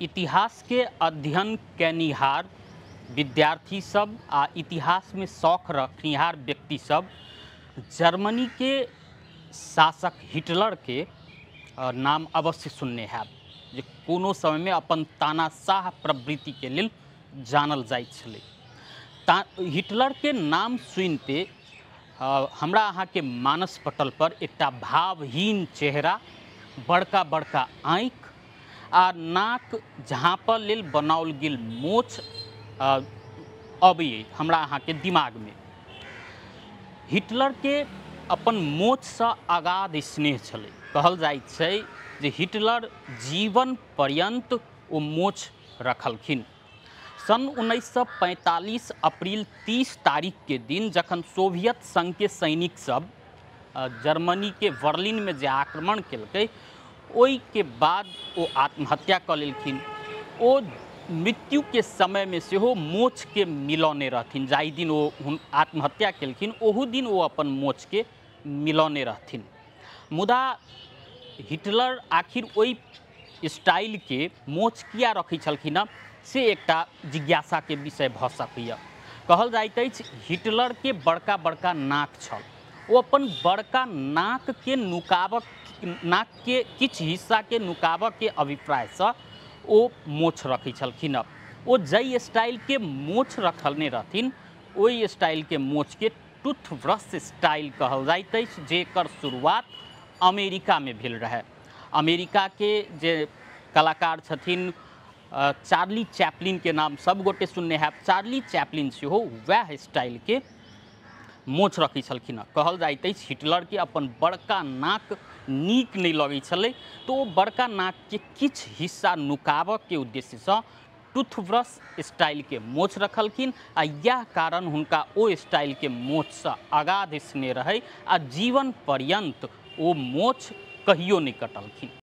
इतिहास के अध्ययन केनिहार विद्यार्थी सब आ इतिहास में शौक रखनिहार व्यक्ति सब जर्मनी के शासक हिटलर के नाम अवश्य सुनने हैब, जे कोनो समय में अपन तानाशाह प्रवृत्ति के लेल जानल जाइत छलै। हिटलर के नाम सुनते हमरा अहाँ के मानस पटल पर एकटा भावहीन चेहरा, बड़का बड़का आँखि आ नाक झाँपल लेल बनाओल गेल मोछ अबैए हमरा अहाँ के दिमाग में। हिटलर के अपन मोछसँ अगाध स्नेह छलै। कहल जाइत छै जे हिटलर जीवन पर्यंत ओ मोछ रखलखिन। सन 1945 अप्रैल 30 तारीख के दिन जखन सोवियत संघ के सैनिक सब जर्मनी के बर्लिन में जे आक्रमण केलकै, ओहिके बाद ओ आत्महत्या कऽ लेलखिन। ओ मृत्यु के समय में सेहो मोछ के मिलौने रहथिन। जाहि दिन ओ आत्महत्या केलखिन ओहू दिन ओ अपन मोछ के मिलौने रहथिन। मुदा हिटलर आखिर ओहि स्टाइल के मोछ किया रखै छलखिन हँ, से एकटा जिज्ञासा के विषय भऽ सकैए। कहल जाइत अछि हिटलर के बड़का बड़का नाक छल। ओ अपन बड़का नाक के नुकाबक, नाक के किछु हिस्सा के नुकाबऽ के अभिप्रायसँ ओ मोछ रखै छलखिन हँ। ओ जाहि स्टाइल के मोछ रखने रहथिन ओहि स्टाइल के मोछ के टूथब्रश स्टाइल कहल जाइत अछि, जेकर शुरुआत अमेरिका में भेल रहै। अमेरिका के जे कलाकार छथिन चार्ली चैपलिन के नाम सब गोटे सुनने हैब। चार्ली चैपलिन सेहो वएह स्टाइल के मोछ रखै छलखिन हँ। कहल जाइत अछि हिटलर के अपन बड़का नाक नीक नहि लगै छलै, तऽ ओ बड़का नाक के किछु हिस्सा नुकाबऽ के उद्देश्यसँ टूथब्रश स्टाइल के मोछ रखलखिन आ इएह कारण हुनका ओ स्टाइल के मोछसँ अगाध स्नेह रहै आ जीवन पर्यंत ओ मोछ कहियो नहि कटलखिन।